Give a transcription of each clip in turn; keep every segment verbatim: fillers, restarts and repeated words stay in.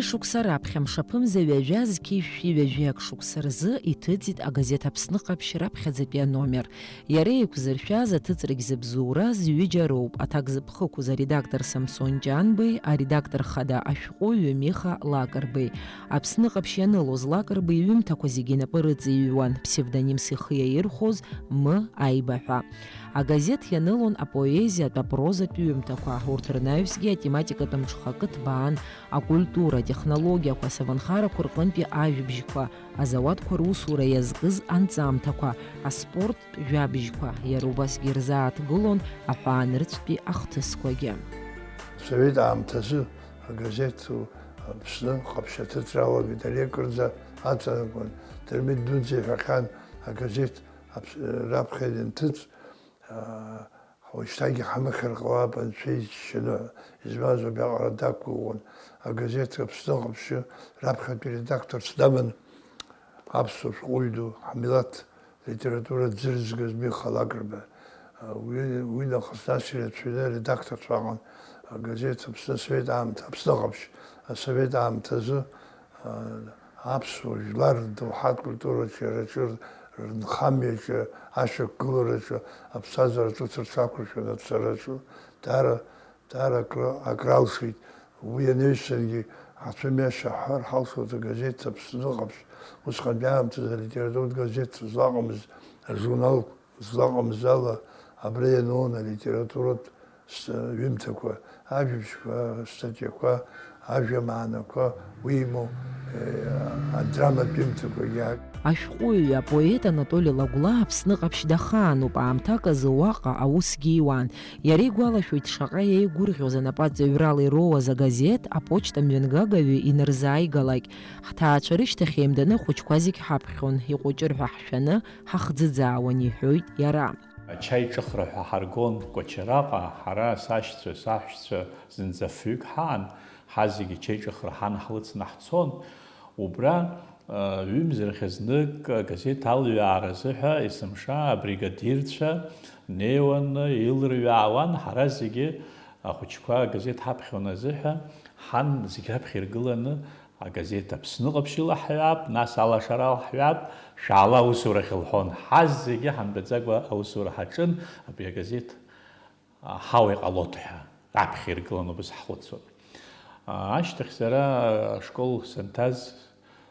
Шықәса раԥхьа мшаԥымза ҩажәа зқьи жәшәи ҩажәи ак шықәса рзы иҭыҵит агазеҭ Аԥсны Ҟаԥшь раԥхьаӡатәи аномер. Иара еиқәзыршәаз аҭыҵрагь зыбзоураз ҩыџьа роуп, аҭак зыԥхықәыз аредактор Самсон Ҷанбеи, аредактор хада ашәҟәыҩҩы Миха Лакрбеи. Аԥсны Ҟаԥшь ианылоз Лакрба иҩымҭақәа зегьы инапы рыҵыҩҩуан, псевдонимс ихы иаирхәоз М. Аибаҳәа. Агазеҭ ианылон апоезиатә, апрозатә ҩымҭақәа, урҭ рнаҩсгьы атематикатә мҽхакы ҭбаан, акультура, атехнологиақәа, асовнхарақәа рҟынтәи ажәабжьқәа, азауадқәа русура иазкыз анҵамҭақәа, аспорттә жәабжьқәа, иара убасгьы ирзааҭгылон аҳәаанырцәтәи ахҭысқәагьы. Асовет аамҭазы агазеҭ Аԥсны Ҟаԥшь аҭыҵра алагеит, ари акырӡа аҵанакуан. Дырмит Дунӡе иҳәахьан, агазеҭ Аԥс-, раԥхьа ианҭыҵ, аа, уажәшьҭагьы ҳамыхьыр ҟалап, анцәа иџьшьаны ҳәа, измаз убриаҟара дақәгәыӷуан. Агазеҭ Аԥсны Ҟаԥшьы раԥхьатәи редакторс даман аԥсуа шәҟәыҩҩы ду, ҳмилаҭ литература дзырӡгаз Миха Лакрба. Уи, уи нахыс нас ирацәаҩны аредакторцәа аҟан агазеҭ Аԥсны Асовет аамҭа, Аԥсны Ҟаԥшь Асовет аамҭазы, аа, аԥсуа жәлар рдоуҳатә культураҿы, иара аҿы рынхамҩаҿы, ашьақәгылараҿы, аԥсҭазаара ҿыц рҽақәыршәаны ацараҿы даара, даара акры, акралшеит. Уи анаҩсангьы ҳацәымҩа шаҳҳәар ҳалшоит агазеҭ Аԥсны Ҟаԥшь, усҟантәи аамҭазы алитературатә газеҭ злаҟамыз, ажурнал злаҟамыз ала, абра ианон алитературатә ҩымҭақәа, ажәабжьқәа, астатиақәа, ажәамаанақәа уимоу, адраматә ҩымҭақәагьы. Ашәҟәыҩҩы, апоет Анатоли Лагәлаа Аԥсны Ҟаԥшь дахаануп, аамҭак азы уаҟа аусгьы иуан. Иара игәалашәоит, шаҟа иеигәырӷьоз анапаҵаҩрала ироуаз агазеҭ аԥочта мҩангагаҩы инарзааигалак. Ҳҭаацәа рышьҭахь еимданы ахәыҷқәа зегь ҳаԥхьон, иҟәыҷыр ҳәа ҳшәаны, ҳахӡыӡаауан, иҳәоит иара. Ачаи ҿыхра ҳәа ҳаргон Кәачараҟа, ҳара сашьцәа, саҳәшьцәа зынӡа фҩык ҳаан, ҳазегьы ачаи ҿыхра ҳан ҳлыцны ҳцон. Убра, ҩымзарахь знык агазеҭ алҩаара азыҳәа есымша абригадирцәа неиуаны илырҩаауан, ҳара зегьы ахәыҷқәа агазеҭ ҳаԥхьон азыҳәа, ҳан зегь раԥхьа иргыланы, агазеҭ Аԥсны Ҟаԥшь илаҳҳәап, нас Алашара алаҳҳәап, шәаала аусурахь лҳәон. Ҳазегьы ҳамтәаӡакәа аусура ҳаҿын, абри агазеҭ, а, ҳауа иҟалоит ҳәа, раԥхьа иргылан убас ҳхәыцуан. А, ашьҭахь сара ашкол санҭаз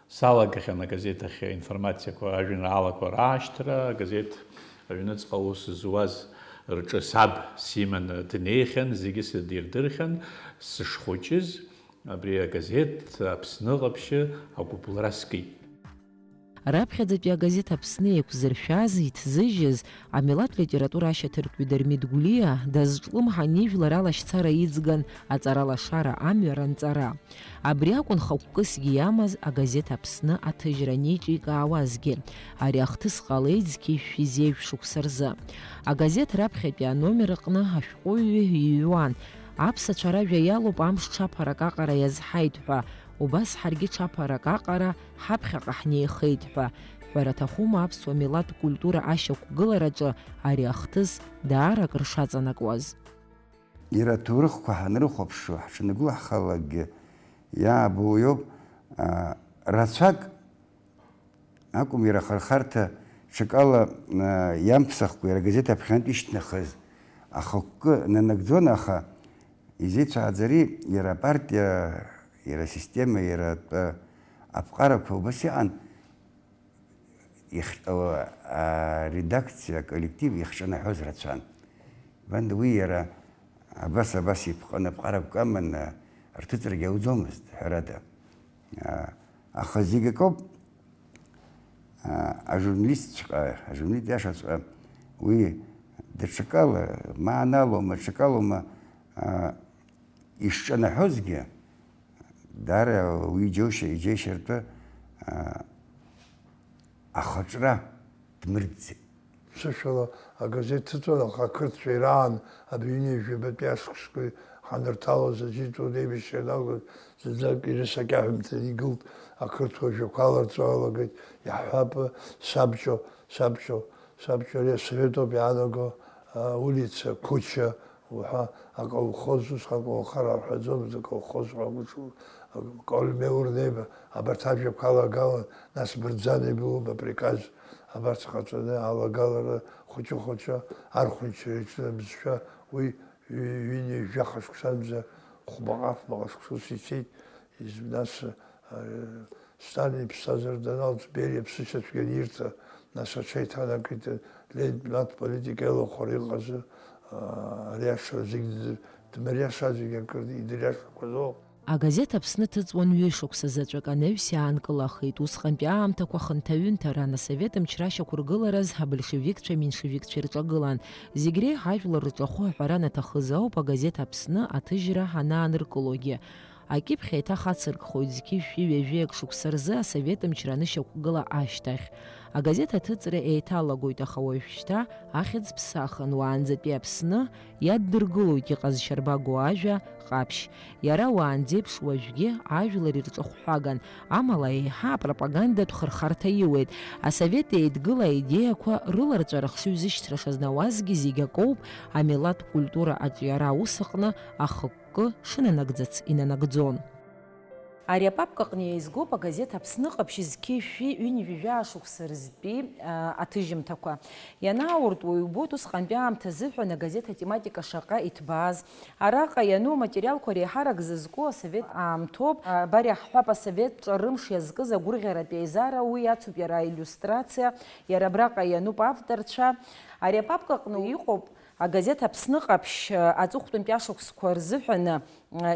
салагахьан агазеҭ ахь аинформациақәа, ажәеинраалақәа раашьҭра, агазеҭ аҩныҵҟа аус зуаз рҿы саб симаны днеихьан, зегьы сыдирдырхьан, сышхәыҷыз, Абри агазеҭ Аԥсны Ҟаԥшьы агәыбылра скит. Раԥхьаӡатәи агазеҭ Аԥсны еиқәзыршәаз, иҭзыжьыз, амилаҭ литература ашьаҭаркҩы Дырмит Гәлиа дазҿлымҳан ижәлар алашьцара иӡган аҵаралашара амҩа ранҵара. Абри акәын хықәкысгьы иамаз агазеҭ Аԥсны аҭыжьра анеиҿикаауазгьы, ари ахҭыс ҟалеит зқьи жәшәи зеижә шықәса рзы. Агазеҭ раԥхьатәи аномер аҟны ашәҟәыҩҩы иҩуан, Аԥсацәа ражәа иалоуп амш ҽаԥарак аҟара иазҳаит ҳәа, убас ҳаргьы ҽаԥарак аҟара ҳаԥхьаҟа ҳнеихеит ҳәа, ҳәара аҭахума аԥсуа милаҭ культура ашьақәгылараҿы ари ахҭыс даара акыр шаҵанакуаз? Иара аҭоурыхқәа ҳанрыхәаԥшуа, ҳҽаныгәылаҳхалакгьы иаабо уиоуп, аа, рацәак акәым, иара ахырхарҭа ҽакала, а, иамԥсахкәа, иара агазеҭ аԥхьантә ишьҭнахыз ахықәкы нанагӡон, аха изеицәааӡари, иара апартиа, иара асистема, иара атәы аԥҟарақәа убас иҟан, ихҟьауа аредакциа, аколлектив ихҿанаҳәоз рацәан. Иван, уи иара абас-абас ипҟан аԥҟарақәа аманы рҭыҵрагьы ауӡомызт, ҳәарада. А, аха зегь акоуп, а, ажурналистҵәҟьа, ажурналист иашаҵәҟьа уи даҽакала, маанала, даҽакалоума, а, ишҿанаҳәозгьы, даара уи иџьоушьа, иџьеишьартәы, а, ахаҿра дмырӡит. Ԥсышәала агазеҭ ҭыҵуан, аха ақырҭцәа ираан абиҩнеи жәабатәи ашықәсқәеи ҳанырҭалоз, аӡәы итәы реибашьра ианалгоз, зынӡак ирысакьаҳәымҭан игылт, ақырҭуа жәақәа аларҵо алагеит, иаҳҳәап, сабҿо, сабҿо, сабҿо ари асовет ауп иаанаго, а, улица, қәыча уҳәа, аколхоз, усҟан аколнхара рҳәаӡомызт, аколхоз ҳәа акәыҿу, Коль Меур Неба, абарҭ ажәақәа алагалан, нас Бырӡан Ебилуба априказ, абарҭ ҟаҵаны алагалара хәыҷы-хәыҷы архәынчара иаҿын абызшәа, уи ҩ-, ҩынҩажәаха шықәсанӡа хәбаҟа-фбаҟа шықәса ус ицеит, из-, нас, а, Сталин иԥсҭазаара даналҵ, Бериа ԥсышьацәгьа анирҭа, нас аҽеиҭанакит, Ленин милаҭ политика иалахәыр иҟазы, а, ари ашара зегь дмыриашазгьы акыр идыриашақәаз ауп. Агазеҭ Аԥсны ҭыҵуан ҩышықәса заҵәык, анаҩс иаанкылахеит. Усҟантәи аамҭақәа хынҭа-ҩынҭа ран, асовет мчра ашьақәыргылараз абольшевикцәа-меншевикцәа ирҿагылан. Зегь реиҳа ажәлар рҿахәы аҳәара анаҭахыз ауп агазеҭ Аԥсны аҭыжьра анааныркылогьы. Акьыԥхь еиҭах ацыркхоит зқьи жәшәи ҩажәи акы шықәса рзы асовет мчра анышьақәгыла ашьҭахь. Агазеҭ аҭыҵра еиҭалагоит, аха уажәшьҭа ахьӡ ԥсахын, уаанӡатәи Аԥсны иаддыргылоит иҟазшьарбагоу ажәа ҟаԥшь. Иара уаанӡеиԥш уажәгьы ажәлар ирҿахәҳәаган, амала еиҳа апропагандатә хырхарҭа иуеит. Асовет Еидгыла аидеиақәа рыларҵәара хшыҩзышьҭра шазнауазгьы зегь акоуп, амилаҭтә культура аҿиара аус аҟны ахықәкы шынанагӡац инанагӡон. Ари апапка аҟны еизгоуп агазеҭ Аԥсны Ҟаԥшь зқьи жәшәи ҩынҩажәи жәаа шықәса рзтәи, а, аҭыжьымҭақәа. Ианаауртуа иубоит усҟантәи аамҭа азыҳәан агазеҭ атематика шаҟа иҭбааз. Араҟа иану аматериалқәа реиҳарак зызку асовет аамҭоуп. Абар иаҳҳәап, асовет ҿарымш иазкыз агәырӷьаратә еизара, уи иацуп иара аиллиустрациа, иара абраҟа иануп авторцәа. Ари апапка аҟны иҟоуп агазеҭ Аԥсны Ҟаԥшь аҵыхәтәантәи ашықәсқәа рзыҳәаны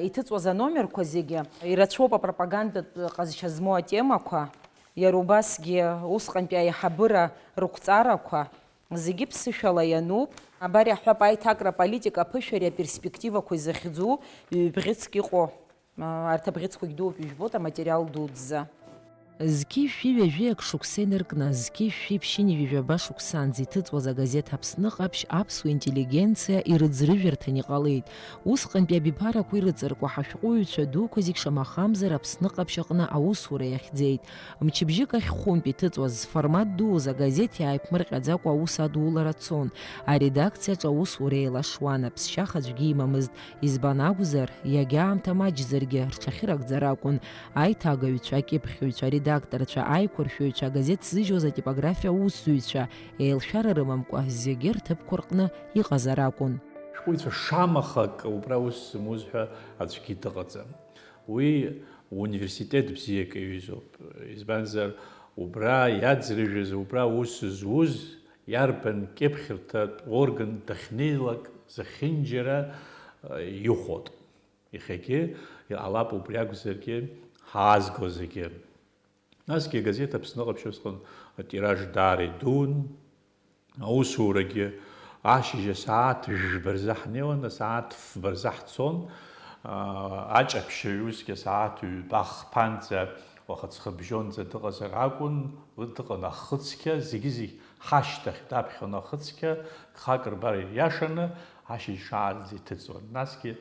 иҭыҵуаз аномерқәа зегьы ирацәоуп апропагандатә ҟазшьа змоу атемақәа, иара убасгьы усҟантәи аиҳабыра рықәҵарақәа зегьы ԥсышәала иануп. Абар иаҳҳәап, аиҭакра аполитика аԥышәареи аперспективақәеи захьӡу ҩ-бӷьыцк иҟоу, арҭ абӷьыцқәагь дууп, ижәбоит аматериал дуӡӡа. Зқьи жәшәи ҩажәи акы шықәса инаркны, зқьи жәшәи ԥшьынҩажәи жәаба шықәсанӡа иҭыҵуаз агазеҭ Аԥсны Ҟаԥшь аԥсуа интеллигенциа ирыӡрыжәырҭан иҟалеит. Усҟантәи абиԥарақәа ирыҵаркуа ҳашәҟәыҩҩцәа дуқәа зегь шамахамзар Аԥсны Ҟаԥшь аҟны аусура иахьӡеит. Мчыбжьык ахь хәынтә иҭыҵуаз зформат дуз агазеҭ иааиԥмырҟьаӡакәа аус адулара цон. Аредакциаҿы аусура еилашуан, аԥсшьаха аӡәгьы имамызт. Избан акәзар, иагьа аамҭа маҷзаргьы, рҽахьырыгӡар акәын. Аиҭагаҩцәа, акьыԥхьыҩцәа, аредакторцәа, аиқәыршәаҩцәа, агазеҭ ззыжьуаз атипографиа аусзуҩцәа, еилшәара рымамкәа, зегьы рҭыԥқәа рҟны иҟазар акәын. Шәҟәыҩҩцәа шамахак убра аус зымуз ҳәа аӡәгьы дыҟаӡам. Уи университет бзиак иаҩызоуп. Избанзар, убра иаӡрыжәыз, убра аус зуз иарбан кьыԥхьырҭатә орган дахьнеилак зехьынџьара, э, ихәот. Иахьагьы иҟалап убри акәзаргьы ҳаазго зегьы. Насгьы агазеҭ Аԥсны Ҟаԥшь усҟан атираж даара идун, аусурагьы ашьыжь асааҭ жәба рзы ҳнеиуан, асааҭ фба рзы ҳцон, аа, аҷаԥшьаҩ усгьы асааҭ ҩба хԥанӡа, уахыҵхыбжьонӡа дыҟазар акәын, уи дыҟан ахыцқьа, зегьы-зегь ҳашьҭахь даԥхьон ахыцқьа, гхак рбар ириашаны, ашьыжь шаанӡа иҭыҵуан. Насгьы,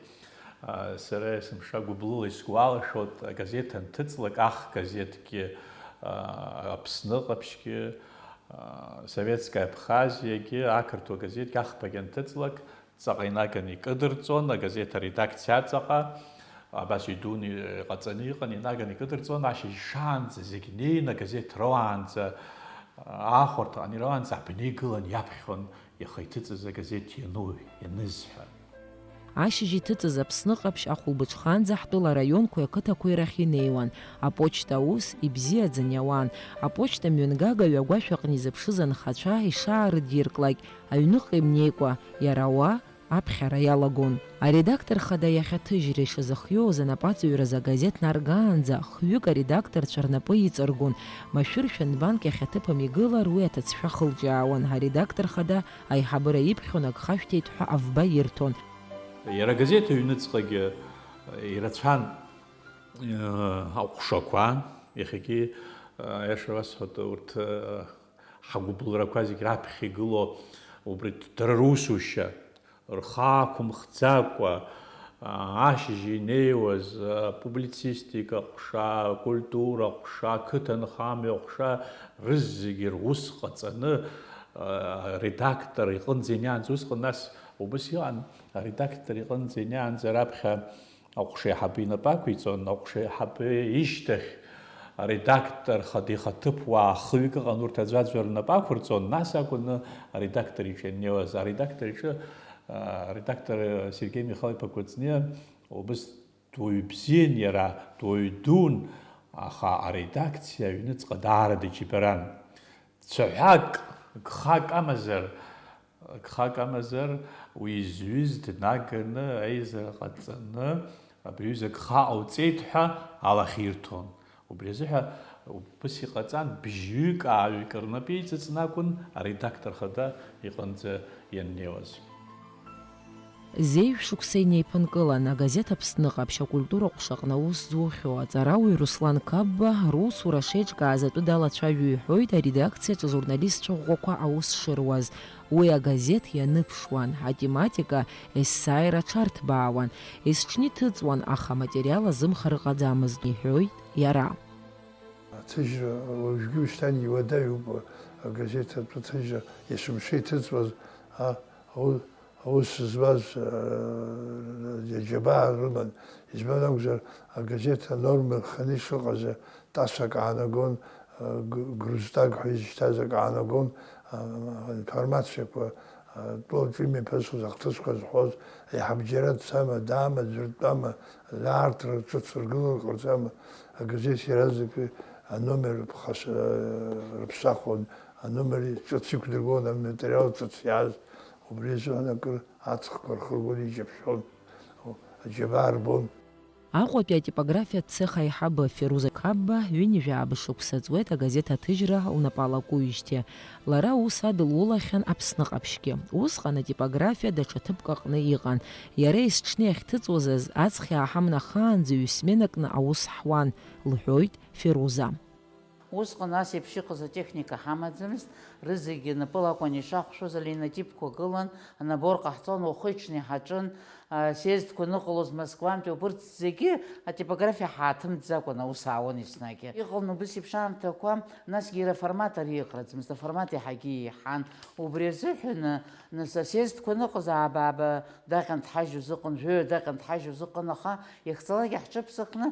аа, сара есымша гәыблыла исгәалашәоит, агазеҭ анҭыҵлак, ахгазеҭгьы, аа, Аԥсны Ҟаԥшьгьы, аа, Советская Абхазиагьы, ақырҭуа газеҭгьы ахԥагь анҭыҵлак, ҵаҟа инаганы икыдырҵон, агазеҭ аредакциа аҵаҟа, абас идуны иҟаҵаны иҟан, инаганы икыдырҵон, ашьыжь шаанӡа зегь неины агазеҭ роаанӡа, ахәарҭаҟны ироаанӡа абни игылан иаԥхьон, иаха иҭыҵыз агазеҭ иану, ианыз ҳәа. Ашьыжь иҭыҵыз Аԥсны Ҟаԥшь ахәылбыҽханӡа ҳтәыла араионқәеи ақыҭақәеи рахь инеиуан, аԥочта аус ибзиаӡан иауан, аԥочта мҩангага ҩагәашә аҟны изыԥшыз анхацәа ишаарыдирклак, аҩныҟа имнеикәа, иара ауаа аԥхьара иалагон. Аредактор хада иахь аҭыжьра ишазыхиоз анапаҵаҩраз агазеҭ наргаанӡа, хҩык аредакторцәа рнапы иҵаргәон, машәыршәа нбанк иахьаҭыԥым игылар, уи аҭыӡшәа хылҿиаауан, аредактор хада аиҳабыра иԥхьон, ак хашәҭеит ҳәа авба ирҭон. Иара агазеҭ аҩныҵҟагьы ирацәан, э, аҟәшақәа, иахьагьы, э, аиаша расҳәоит, урҭ, э, ҳагәыбылрақәа зегь раԥхьа игылоу убри дара русушьа, рхы ақәымхӡакәа, ашьыжь инеиуаз, апублицистика ҟәша, акультура ҟәша, ақыҭанхамҩа ҟәша, рызегьы рус ҟаҵаны, аредактор иҟынӡа иниаанӡа, усҟан нас убыс иҟан, аредактор иҟынӡа иниаанӡа раԥхьа Аҟәша еиҳабы инапы ақәиҵон, аҟәша еиҳабы ишьҭахь аредактор хада ихаҭыԥуаа хҩык ыҟан, урҭ аӡәаӡәа рнапы ақәырҵон, нас акәын аредактор иҿы ианнеиуаз. Аредактор иҿы, а, аредактор Сергеи Михал-иԥа Кәыҵниа убыс дуаҩ бзиан иара, дуаҩ дуун, аха аредакциа аҩныҵҟа даара дыџьабаран. Цәаҳәак, гхак амазар, гхак амазар, уи изҩыз днаганы аизара ҟаҵаны, абри аҩыза гха ҟауҵеит ҳәа алахь ирҭон. Убри азыҳәа убыс иҟаҵан, бжьҩык, ааҩык рнапы иҵыҵны акәын аредактор хада иҟынӡа ианнеиуаз. Зеижә шықәса инеиԥынкылан, агазеҭ Аԥсны ҟаԥшь акультура ҟәшаҟны аус зухьоу аҵарауаҩ Руслан Қапба русура шеиҿкааз атәы далацәажәо иҳәоит аредакциаҿы ажурналистцәа ӷәӷәақәа аус шыруаз. Уи агазеҭ ианыԥшуан, атематика есааира аҽарҭбаауан, есҽны иҭыҵуан, аха аматериал азымхар ыҟаӡамызт, иҳәоит иара. Аҭыжьра уажәгьы ушьҭан иуадаҩуп, агазеҭ атәы аҭыжьра есымша иҭыҵуаз, а, аус зуаз, а, џьабаа рыман. Избан акәзар, агазеҭ анорма рханы ишыҟаз, ҵасак аанагон, а, г-, грузтаг ҳәа изышьҭаз ак аанагон, а, аинформациақәа, а, тәылаҿы имҩаԥысуаз ахҭысқәа зҳәоз, аиҳаб џьара дцама, даама, дыртәама, лаарҭра ҿыц ргылара ҟарҵама, агазеҭ иаразнак аномер ԥхас-, а, рыԥсахуан, аномер ҿыц иқәдыргылон, аматериал ҿыц иааз, убри азыҳәан акыр аҵхқәа рхыргон, иҷаԥшьон, аџьабаа рбон. Аҟәатәи атипографиатә цех аиҳабы Феруза Қапба ҩынҩажәи жәаба шықәса ҵуеит агазеҭ аҭыжьра лнапы алакуижьҭеи. Лара аус адылулахьан Аԥсны ҟаԥшьгьы. Усҟан атипографиа даҽа ҭыԥк аҟны иҟан. Иара есҽны иахьҭыҵуаз азы аҵх иааҳамнахаанӡа ҩ-сменакны аус ҳуан, лҳәоит Феруза. Усҟан ас еиԥш иҟаз атехника ҳамаӡамызт, рызегьы напыла акәын ишахәшоз, алинотипқәа гылан, анабор ҟаҳҵон, уахыҽны иҳаҿын, асъездқәа аныҟалоз Москвантәи, убырҭ зегьы атипографиа ҳааҭымҵӡакәан аус аауан еснагь. Иҟалон убыс еиԥш аамҭақәа, насгьы иара аформат ари ыҟаӡамызт, аформат иаҳагьы еиҳан. Убри азыҳәан, нас, асъездқәа аныҟаз ааба-ааба даҟьан дҳажьуаз ыҟан, жәаҩа даҟьан дҳажьуаз ыҟан, аха иахьцалак иаҳҿыԥсахны,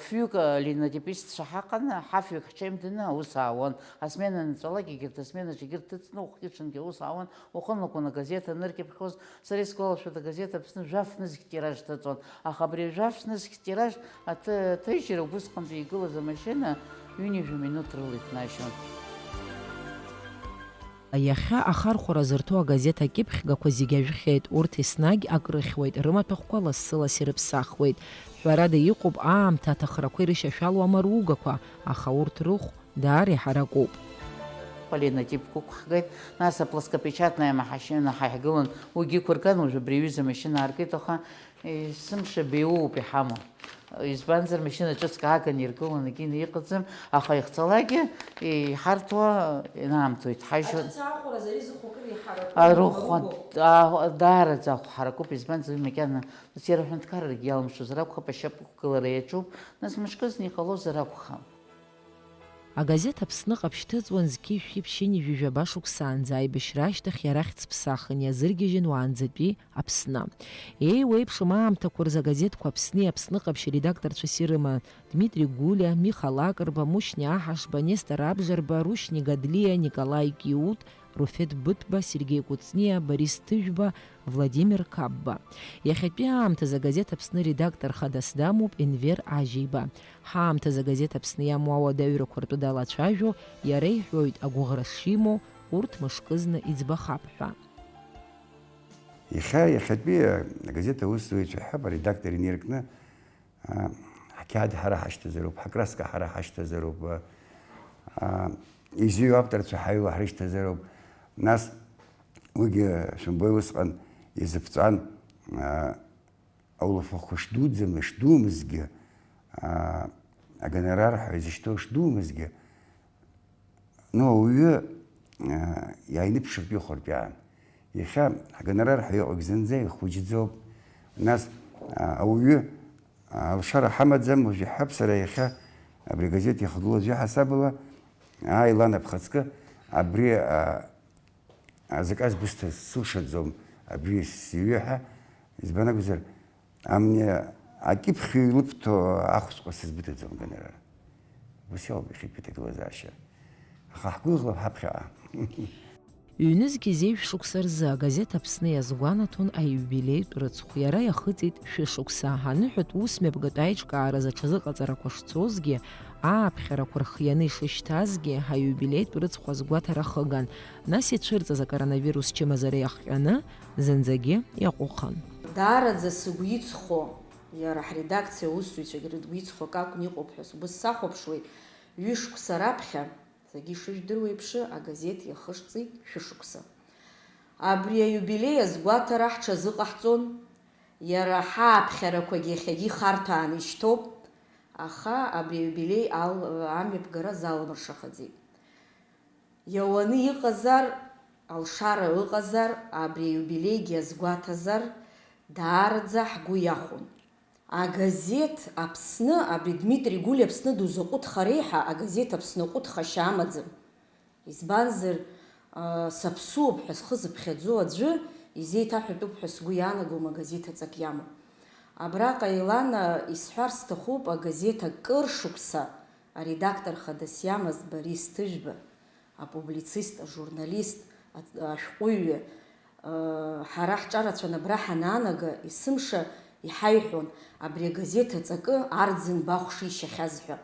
Фҩык алинотипистцәа ҳаҟан, ҳафҩык ҳҽеимданы аус аауан. Асмена анҵәалак, егьырҭ асменаҿ егьырҭ ҭыҵны, уахгьы-ҽынгьы аус аауан, уахынлакәын агазеҭ аныркьыԥхьоз. Сара исгәалашәоит, агазеҭ Аԥсны жәаф нызқь тираж ҭыҵуан, аха абри ажәаф нызқь тираж аҭы-, аҭыжьра убысҟантәи игылаз амашьына ҩынҩажәа минуҭ рыла иҭнашьон. Иахьа ахархәара зырҭо агазеҭ акьыԥхьгақәа зегьы ажәхьеит, урҭ еснагь акрыхьуеит, рымаҭәахәқәа лассы-ласс ирыԥсахуеит. Ҳәарада, иҟоуп аамҭа аҭахрақәа ирышьашәалоу амаругақәа, аха урҭ рыхә даара иҳаракуп. Полинотипқәа ықәҳгеит, нас аплоскопечатная машьына ҳаиҳгылан, уигьы ықәырган, уажә абри аҩыза амашьына аартит, аха есымша беиууп иҳамоу. Избанзар, машьына ҿыцк ааганы иргыланы егьины иҟаӡам, аха ихцалакгьы иҳарҭуа инаамҭоу иҭҳажьуан. Аҿыц аахәараз ари зыхә акыр иҳаракуп, Арыхәа, иҳаракуп. Ааҳәа-, даараӡа ахә ҳаракуп, избанзар, уи макьана, нас иара аҳәынҭқаррагьы иалымшозар акәхап, ашьапықәгылара иаҿуп, нас мышкызны иҟалозар акәхап. Агазеҭ Аԥсны ҟаԥшь ҭыҵуан зқьи жәшәи ԥшьынҩажәи жәаба шықәсаанӡа, аибашьра ашьҭахь иара ахьӡ ԥсахын, иазыргьежьын уаанӡатәи Аԥсны. Еиуеиԥшым аамҭақәа рзы агазеҭқәа Аԥсни Аԥсны ҟаԥшь редакторцәас ирыман Дмитри Гулиа, Миха Лакрба, Мушьни Аҳашба, Нестор Абжарба, Рушьни Гадлиа, Николаи Киут, Руфеҭ Быҭәба, Сергеи Кәыҵниа, Борис Ҭыжәба, Владимир Қапба. Иахьатәи аамҭазы агазеҭ Аԥсны редактор хадас дамоуп Енвер Ажьиба. Ҳаамҭазы агазеҭ Аԥсны иамоу ауадаҩрақәа ртәы далацәажәо, иара иҳәоит, агәыӷра шимоу, урҭ мышкызны иӡбахап ҳәа. Иахьа, иахьатәи агазеҭ аусзуҩцәа ҳәа аредактор инаркны, а, ҳқьаад ҳара ҳашьҭазароуп, ҳакраска ҳара ҳашьҭазароуп, а, а, изҩу авторцәа ҳаҩуа ҳрышьҭазароуп. Нас уигьы шәымбои, усҟан изыԥҵәан, а, аулафахәқәа шдуӡӡам, шдумызгьы, а, агонорар ҳәа изышьҭоу шдумызгьы, ну, ауаҩы, а, иааиныԥшыртә ихәартә иаан. Иахьа ҳгонорар ҳәа иҟоугь зынӡа ихәыҷӡоуп. Нас, а, ауаҩы, а, алшара ҳамаӡам, уажә иҳәап, сара иахьа абри агазеҭ иахагылоу аӡәы иҳасабала, ааи, лан, абхаҵкы, абри, а, А, заказ бысҭаз сылшаӡом абри сиҩы ҳәа, избан акәзар, а мне Акьыԥхь илыбҭо ахәҵҟа сызбыҭаӡом, Гонорар. Ус иоуп иахьатәи аҭагылазаашьа. Аха ҳгәыӷлап ҳаԥхьаҟа. Ҩнызқь зежә шықәса рзы агазеҭ Аԥсны иазгәанаҭон аиубилеитә рыцхә. Иара иахыҵит шәышықәса. Аныҳәатә ус мҩаԥгатә аиҿкааразы аҽазыҟаҵарақәа шцозгьы, ааԥхьарақәа рхианы ишышьҭазгьы, аиубилеитә рыцхә азгәаҭара ахыган. Нас ицәырҵыз акоронавирус чымазара иахҟьаны, зынӡагьы иаҟәыхын. Даараӡа сыгәы иҵхо, иара ҳредакциа аусзуҩцәагьы рыгәы иҵхо акы акәны иҟоуп ҳәа сгәы сахәаԥшуеит, ҩышықәса раԥхьа, саргьы ишыжәдыруа еиԥш, агазеҭ иахышҵит шәышықәса. Абри аиубилеи азгәаҭара ҳҽазыҟаҳҵон, иара ҳааԥхьарақәагьы иахьагьы ихарҭәааны ишьҭоуп, аха абри аиубилеи ал-, амҩаԥгара залмыршахаӡеит. Иауаны иҟазар, алшара ыҟазар, абри аиубилеигьы азгәаҭазар, даараӡа ҳгәы иахәон. Агазеҭ Аԥсны, абри Дмитри Гәлиа Аԥсны дузаҟәыҭхар еиҳа, агазеҭ Аԥсны аҟәыҭхашьа амаӡам. Избанзар, а, саԥсуоуп ҳәа схы зыԥхьаӡо аӡәы изеиҭаҳәатәуп ҳәа сгәы иаанагом агазеҭ аҵак иамоу. Абраҟа Елана исҳәар сҭахуп агазеҭ акыр шықәса аредактор хадас иамаз Борис Ҭыжәба. Апублицист, ажурналист, а-, ашәҟәыҩҩы, ыы, ҳара ҳҿарацәаны абра ҳанаанага, есымша иҳаиҳәон абри агазеҭ аҵакы арӡын бахә шишьахьаз ҳәа.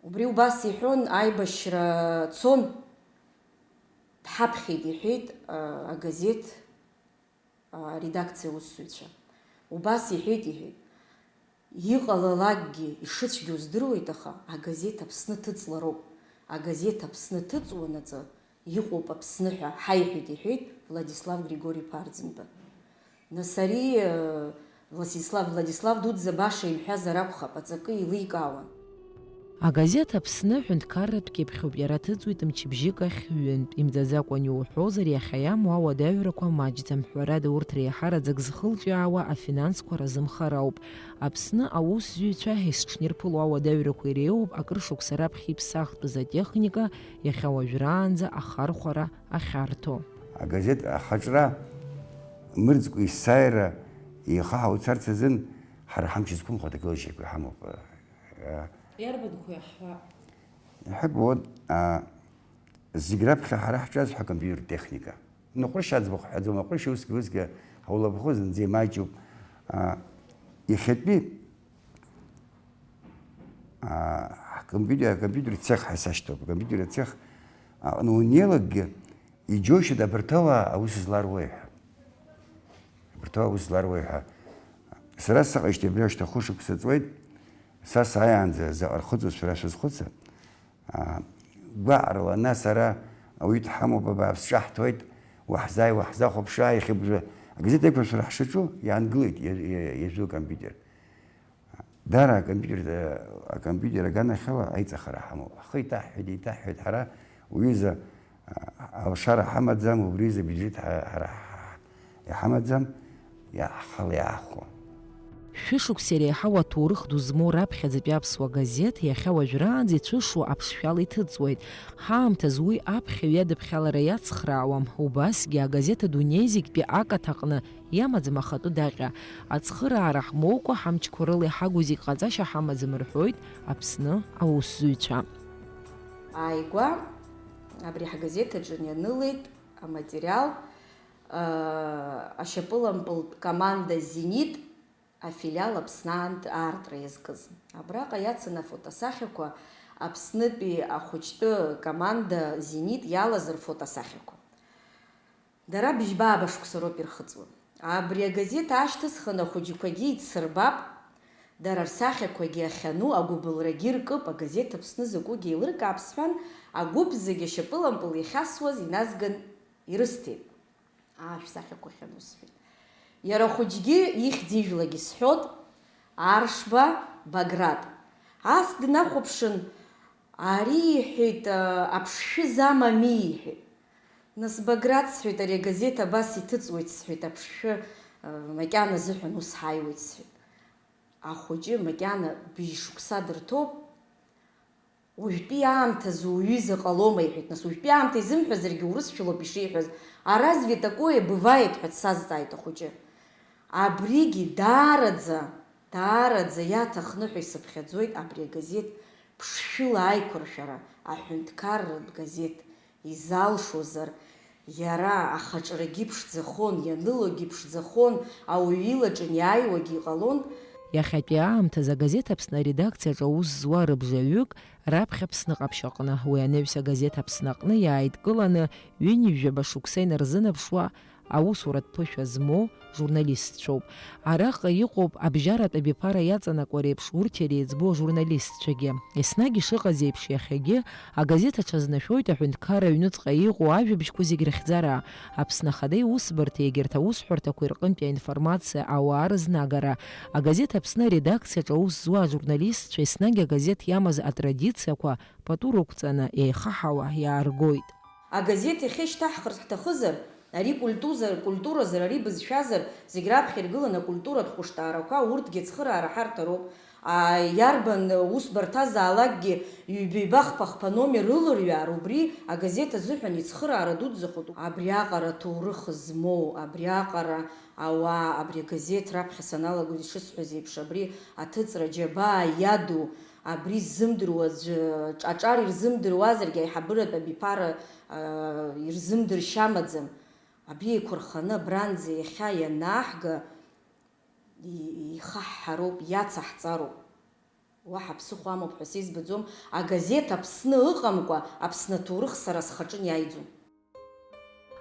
Убри убас иҳәон, аибашьра цон, дҳаԥхьеит, иҳәеит, ыы, агазеҭ аредакциа аусзуҩцәа. Убас иҳәеит, иҳәеит. Иҟалалакгьы ишыцәгьоу здыруеит, аха агазеҭ Аԥсны ҭыҵлароуп. Агазеҭ Аԥсны ҭыҵуанаҵы иҟоуп Аԥсны ҳәа ҳаиҳәеит, иҳәеит Владислав Григори-иԥа Арӡынба. Нас ари, э, Владислав, Владислав дуӡӡа баша имҳәазар акәхап, аҵакы еиликаауан. Агазеҭ Аԥсны ҳәынҭқарратә кьыԥхьуп, иара ҭыҵуеит мчыбжьык ахь ҩынтә, имӡаӡакәан иуҳәозар, иахьа иамоу ауадаҩрақәа маҷӡам, ҳәарада, урҭ реиҳараӡак зхылҿиаауа афинансқәа разымхар ауп. Аԥсны аусзуҩцәа исҽнирԥыло ауадаҩрақәа иреиуоуп акыр шықәса раԥхьа иԥсахтәыз атехника, иахьа уажәраанӡа ахархәара ахьарҭо. Агазеҭ ахаҿра мырӡкәа есааира ихаҳауцарц азын ҳара ҳамч зқәымхо аҭагылазаашьақәа иҳамоуп. Иарбанқәоу иаҳҳәап? Иҳәатәуп, а, зегь раԥхьа ҳара ҳҿазҳәа акомпиутертә техника. Ныҟәрышь аӡбахә ҳәаӡом, аҟәрышь усгьы, усгьы ҳаулабхо зынӡа имаҷуп. А, иахьатәи, а, ҳкомпиутер, акомпиутер цех ҳәа сашьҭоуп, акомпиутер цех аҟны унеилакгьы, иџьоушьоит абарҭ ауаа аус зларуеи ҳәа. Абарҭ ауаа аус зларуеи ҳәа. Сара саҟаижьҭеи абри ашьҭа хәышықәса ҵуеит, са сааиаанӡа заҟа рхыҵуа шәара шәазхәыца. Аа, гәаҟрала, нас ара ауаҩы дҳамоуп, абааԥс, ҿаҳҭуеит, уаҳзааи, уаҳзахәаԥшаа, иахьа бжа агазеҭ еиқәыршәара ҳшаҿу иаангылеит иа-, иа-, иажәу акомпиутер. Даара акомпиутер, акомпиутер аганахьала аиҵахара ҳамоуп. Ҳхы иҭаҳҳәеит, еиҭаҳҳәеит, ҳара уҩыза, а, алшара ҳамаӡам, убри изы абиуџьет ҳа-, ҳара ҳ-, иҳамаӡам, иа-, ҳхала иаахәо. Шәышықәса иреиҳау аҭоурых ду змоу раԥхьаӡатәи аԥсуа газеҭ иахьа уажәраанӡа ицәышуа аԥшшәала иҭыҵуеит. Ҳаамҭазы уи аԥхьаҩ иадыԥхьалара иацхраауам, убасгьы агазеҭ адунеи зегьтәи акаҭ аҟны иамаӡам ахатәы даҟьа. Ацхыраара ҳмоукәа, ҳамчқәа рыла иҳагу зегь ҟаҵашьа ҳамаӡам, рҳәоит Аԥсны аусзуҩцәа. Ааигәа абри ҳгазеҭ аҿы ианылеит аматериал, аа, ашьапылампылтә команда «Зенит» афилиал Аԥсны аан-, аартра иазкыз. Абраҟа иацын афотосахьақәа Аԥснытәи ахәыҷтәы команда «Зенит» иалаз рфотосахьақәа. Дара быжьба-ааба шықәса роуп ирхыҵуа. Абри агазеҭ аашьҭысхын, ахәыҷқәагьы еицсырбап, дара рсахьақәагьы ахьану, агәыбылрагьы ркып, агазеҭ Аԥсны закәугьы еилыркаап сҳәан, агәыԥ зегьы ашьапылампыл иахьасуаз иназган ирысҭеит. Аа, шәсахьақәа ахьану сҳәеит. Иара ахәыҷгьы ихьӡ-ижәлагьы сҳәот, Аршба Баграт. Ас днахәаԥшын, ари, иҳәеит, аԥшшәы замами, иҳәеит. Нас, Баграт, сҳәеит, ари агазеҭ абас иҭыҵуеит, сҳәеит, аԥшшәы, макьана азыҳәан ус ҳаиуеит, сҳәеит. Ахәыҷы макьана быжь шықәса дырҭоуп, уажәтәи аамҭазы уҩыза ҟалома, иҳәеит. Нас, уажәтәи аамҭа изымҳәазаргьы, урысшәалоуп ишиҳәаз, а разве такое бывает ҳәа дсазҵааит ахәыҷы. Абригьы даараӡа Даараӡа иаҭахны ҳәа исыԥхьаӡоит абри агазеҭ ԥшшәыла аиқәыршәара, аҳәынҭқарратә газеҭ, изалшозар, иара ахаҿрагьы ԥшӡахон, ианылогьы ԥшӡахон, ауаҩы илаҿын иааиуагьы иҟалон. Иахьатәи аамҭазы агазеҭ Аԥсны аредакциаҿы аус зуа рыбжаҩык раԥхьа Аԥсны ҟаԥшь аҟны, уи анаҩс агазеҭ Аԥсны аҟны иааидкыланы ҩынҩажәаба шықәса инарзынаԥшуа аусуратә ԥышәа змоу журналистцәоуп. Араҟа иҟоуп абжьаратә абиԥара иаҵанакуа реиԥш урҭ иреиҵбу ажурналистцәагьы. Еснагь ишыҟаз еиԥш иахьагьы агазеҭ аҽазнашәоит аҳәынҭқарра аҩныҵҟа иҟоу ажәабжьқәа зегь рыхьӡара, Аԥсны Ахада иусбарҭа, егьырҭ аусҳәарҭақәеи рҟынтәи аинформациа ауаа рызнагара. Агазеҭ Аԥсны аредакциаҿы аус зуа ажурналистцәа еснагь агазеҭ иамаз атрадициақәа пату рықәҵаны еихаҳауа иааргоит. Агазеҭ иахьа ишьҭаҳхырц ҳҭахызар, ари культузар, культуразар, ари бызшәазар, зегь раԥхьа иргыланы акультуратә хәышҭаарақәа урҭгьы ацхыраара ҳарҭароуп. А, иарбан усбарҭазаалакгьы ҩба-ҩба хԥа-хԥа номер ылырҩаар, убри агазеҭ азыҳәан ицхыраара дуӡӡахоит. Абриаҟара аҭоурых змоу, абриаҟара ауаа, абри агазеҭ раԥхьа саналагоз ишысҳәаз еиԥш, абри аҭыҵра џьабаа иаду, абри ззымдыруа аӡәы, ҿаҿар ирзымдыруазаргьы, аиҳабыратә абиԥара, а, ирзымдыршьа амаӡам. Абри еиқәырханы абранӡа иахьа ианаҳга, и-, ихаҳҳароуп, иацаҳҵароуп. Уаҳа ԥсыхәа амоуп ҳәа сеизбаӡом, агазеҭ Аԥсны ыҟамкәа, Аԥсны аҭоурых сара схаҿы иааиӡом.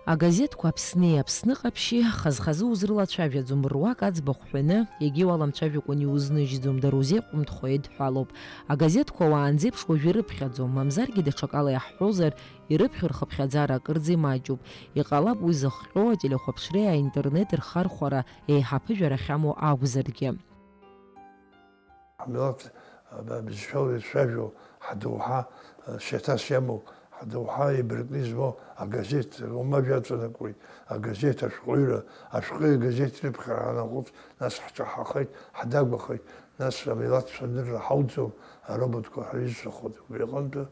Агазеҭқәа Аԥсни Аԥсны ҟаԥшьи хаз-хазы узрылацәажәаӡом, руак аӡбахә ҳәаны, егьи уаламцәажәакәан иузныжьӡом, дара узеиҟәымҭхо еидҳәалоуп. Агазеҭқәа уаанӡеиԥш уажә ирыԥхьаӡом, мамзаргьы даҽакала иаҳҳәозар, ирыԥхьо рхыԥхьаӡара акырӡа имаҷуп. Иҟалап уи зыхҟьо ателехәаԥшреи аинтернет рхархәара еиҳа аԥыжәара ахьамоу акәзаргьы. Ҳмилаҭ, а, бызшәала ицәажәо, ҳдоуҳа, а, шьаҭас иамоу, ҳдоуҳа еибаркны измоу агазеҭ уамажә аҵанакуеит, агазеҭ ашәҟәыҩҩра, ашәҟәи агазеҭи рыԥхьара ҳанаҟәыҵ, нас ҳҿаҳахеит, ҳдагәахеит, нас амилаҭ цәанырра ҳауӡом, ароботқәа ҳрызшахоит. Убри аҟынтәы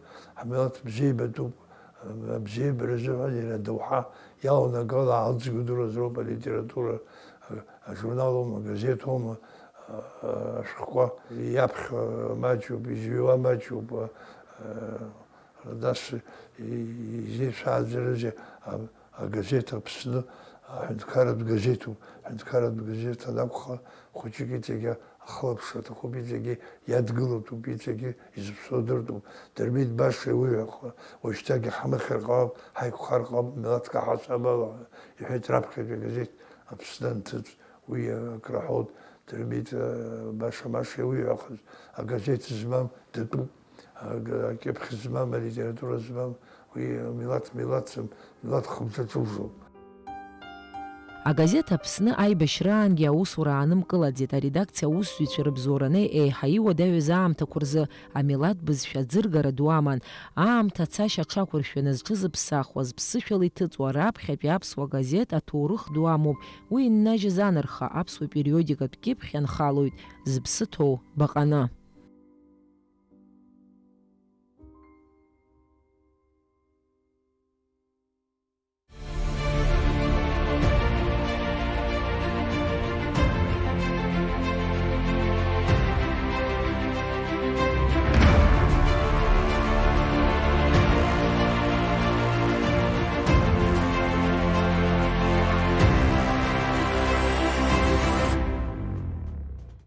ҳмилаҭ бзиа ибатәуп, а, абзиабара азыҳәан иара адоуҳа иаланагала аалыҵгәыдуразроуп алитература, а, ажурнал аума, агазеҭ аума, ашәҟәқәа иаԥхьа маҷуп, изҩуа маҷуп, нас изеицәааӡарызеи, а, агазеҭ Аԥсны, аҳәынҭқарратә газеҭуп, аҳәынҭқарратә газеҭ анакәха, хәыҷык иҵегьы ахылаԥшра аҭахуп, иҵегьы иадгылатәуп, иҵегьы изыԥсоу дыртәуп. Дырмит баша иуаҩхо, уажәшьҭагьы ҳамыхьыр ҟалап, ҳаиқәхар ҟалап, милаҭк аҳасабала, иҳәеит раԥхьатәи агазеҭ Аԥсны анҭыҵ. Уи акраҳәоит, Дырмит, э, баша-маша иуиҳәахаз, агазеҭ змам датәуп, ага-, акьыԥхь змам, алитература змам, уи милаҭ милаҭӡам, милаҭ хыбжа ҿыбжоуп. Агазеҭ Аԥсны аибашьраангьы аусура аанымгылаӡеит, аредакциа аусзуҩцәа рыбзоураны еиҳа иуадаҩыз аамҭақәа рзы амилаҭ бызшәа аӡыргара ду аман. Аамҭа ацашьа аҽақәыршәаны зҽызыԥсахуаз, ԥсышәала иҭыҵуа раԥхьатәи аԥсуа газеҭ аҭоурых ду амоуп. Уи иннажьыз анарха аԥсуа периодикатә кьыԥхь ианхалоит, зыԥсы ҭоу баҟаны.